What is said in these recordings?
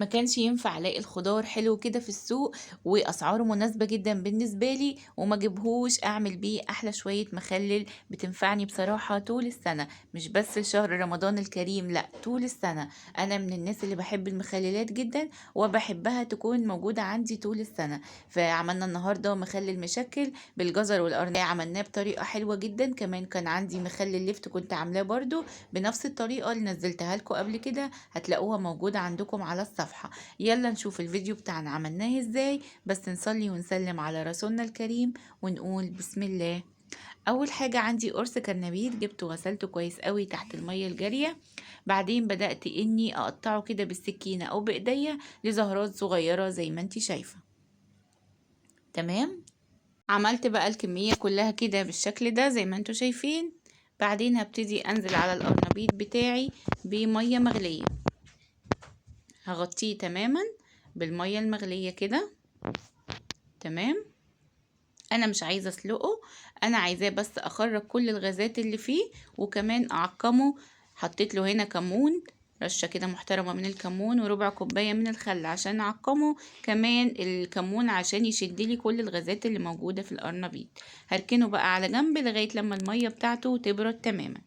ما كانش ينفع الاقي الخضار حلو كده في السوق واسعاره مناسبة جدا بالنسبة لي وما جيبهوش اعمل بيه احلى شوية مخلل بتنفعني بصراحة طول السنة، مش بس شهر رمضان الكريم، لا طول السنة. انا من الناس اللي بحب المخللات جدا وبحبها تكون موجودة عندي طول السنة. فعملنا النهاردة مخلل مشكل بالجزر والقرنية، عملناه بطريقة حلوة جدا. كمان كان عندي مخلل لفت كنت عاملاه برضو بنفس الطريقة اللي نزلتها لكم قبل كده، هتلاقوها موجودة عندكم على الصفحة. يلا نشوف الفيديو بتاعنا عملناه ازاي، بس نصلي ونسلم على رسولنا الكريم ونقول بسم الله. اول حاجة عندي قرص كرنبيط جبته وغسلته كويس قوي تحت المية الجارية، بعدين بدأت اني اقطعه كده بالسكينة او بايديا لزهرات صغيرة زي ما انتي شايفة. تمام، عملت بقى الكمية كلها كده بالشكل ده زي ما انتوا شايفين. بعدين هبتدي انزل على القرنبيط بتاعي بمية مغلية، هغطيه تماما بالمية المغلية كده. تمام، انا مش عايزة اسلقه، انا عايزاه بس اخرج كل الغازات اللي فيه وكمان اعقمه. حطيت له هنا كمون، رشة كده محترمة من الكمون وربع كوباية من الخل عشان اعقمه، كمان الكمون عشان يشد لي كل الغازات اللي موجودة في القرنبيط. هركنه بقى على جنب لغاية لما المية بتاعته تبرد تماما.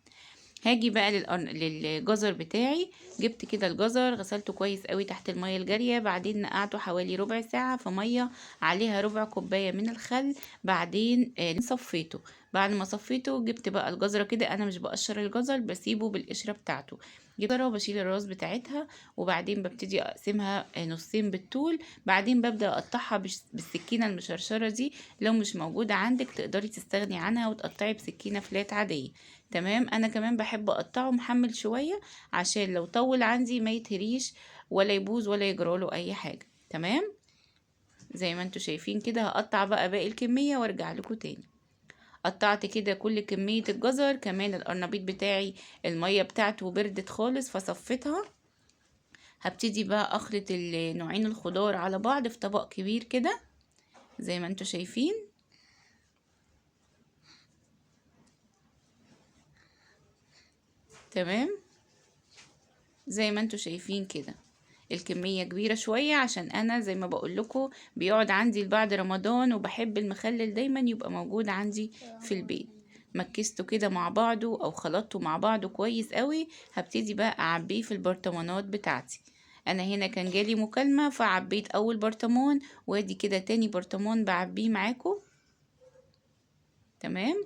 هاجي بقى للجزر بتاعي. جبت كده الجزر غسلته كويس قوي تحت المية الجارية، بعدين نقعته حوالي ربع ساعة في مية عليها ربع كوباية من الخل، بعدين صفيته. بعد ما صفيته جبت بقى الجزرة كده، انا مش بقشر الجزر بسيبه بالقشرة بتاعته. جبت وبشيل الراس بتاعتها وبعدين ببتدي اقسمها نصين بالطول، بعدين ببدأ اقطعها بالسكينة المشرشرة دي. لو مش موجودة عندك تقدري تستغني عنها وتقطعي بسكينة فلات عادية. تمام، انا كمان بحب اقطعه محمل شوية عشان لو طول عندي ما يتهريش ولا يبوظ ولا يجراله اي حاجة. تمام، زي ما انتوا شايفين كده هقطع بقى باقي الكمية وارجع لكم تاني. قطعت كده كل كمية الجزر، كمان القرنبيط بتاعي المية بتاعته بردت خالص فصفيتها. هبتدي بقى اخلط النوعين الخضار على بعض في طبق كبير كده زي ما انتوا شايفين. تمام، زي ما انتوا شايفين كده الكمية كبيرة شوية عشان انا زي ما بقول لكم بيقعد عندي لبعد رمضان، وبحب المخلل دايما يبقى موجود عندي في البيت. مكسته كده مع بعضه او خلطته مع بعضه كويس قوي. هبتدي بقى اعبيه في البرطمانات بتاعتي. انا هنا كان جالي مكالمة فعبيت اول برطمان، وادي كده تاني برطمان بعبيه معاكم. تمام،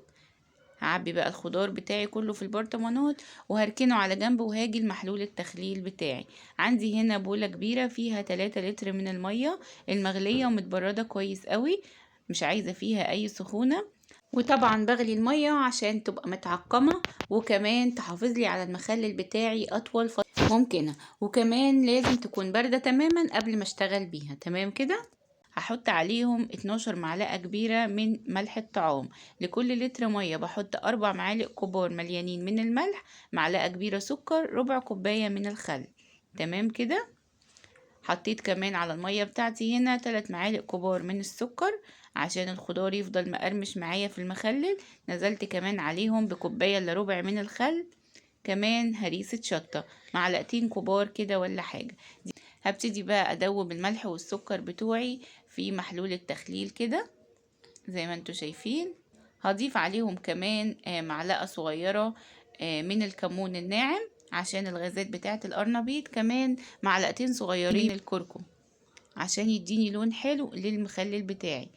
هعبي بقى الخضار بتاعي كله في البرطمانات وهركنه على جنب، وهاجي لمحلول التخليل بتاعي. عندي هنا بولة كبيرة فيها 3 لتر من المية المغلية ومتبردة كويس قوي، مش عايزة فيها اي سخونة. وطبعا بغلي المية عشان تبقى متعقمة وكمان تحافظ لي على المخلل بتاعي اطول فترة ممكنة، وكمان لازم تكون باردة تماما قبل ما اشتغل بيها. تمام كده، هحط عليهم 12 معلقة كبيرة من ملح الطعام. لكل لتر مية بحط 4 معالق كبار مليانين من الملح، معلقة كبيرة سكر، ربع كوباية من الخل. تمام كده، حطيت كمان على المية بتاعتي هنا 3 معالق كبار من السكر عشان الخضار يفضل مقرمش معايا في المخلل. نزلت كمان عليهم بكوباية الا ربع من الخل، كمان هريسة شطة معلقتين كبار كده ولا حاجة. هبتدي بقى ادوب الملح والسكر بتوعي في محلول التخليل كده زي ما انتوا شايفين. هضيف عليهم كمان معلقة صغيرة من الكمون الناعم عشان الغازات بتاعة القرنبيط، كمان معلقتين صغيرين الكركم عشان يديني لون حلو للمخلل بتاعي.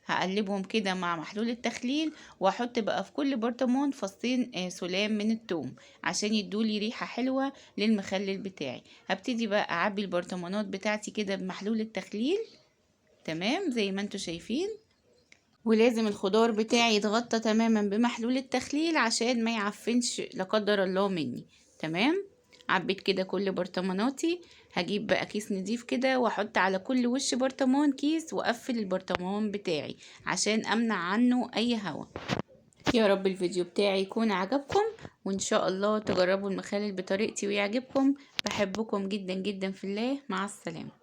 هقلبهم كده مع محلول التخليل، واحط بقى في كل برطمان فصين سلام من التوم عشان يدولي ريحة حلوة للمخلل بتاعي. هبتدي بقى اعبي البرطمانات بتاعتي كده بمحلول التخليل. تمام، زي ما انتوا شايفين. ولازم الخضار بتاعي يتغطى تماما بمحلول التخليل عشان ما يعفنش لا قدر الله مني. تمام، عبيت كده كل برطماناتي. هجيب بقى كيس نضيف كده واحط على كل وش برطمان كيس واقفل البرطمان بتاعي عشان امنع عنه اي هوا. يا رب الفيديو بتاعي يكون عجبكم، وان شاء الله تجربوا المخلل بطريقتي ويعجبكم. بحبكم جدا جدا في الله. مع السلامة.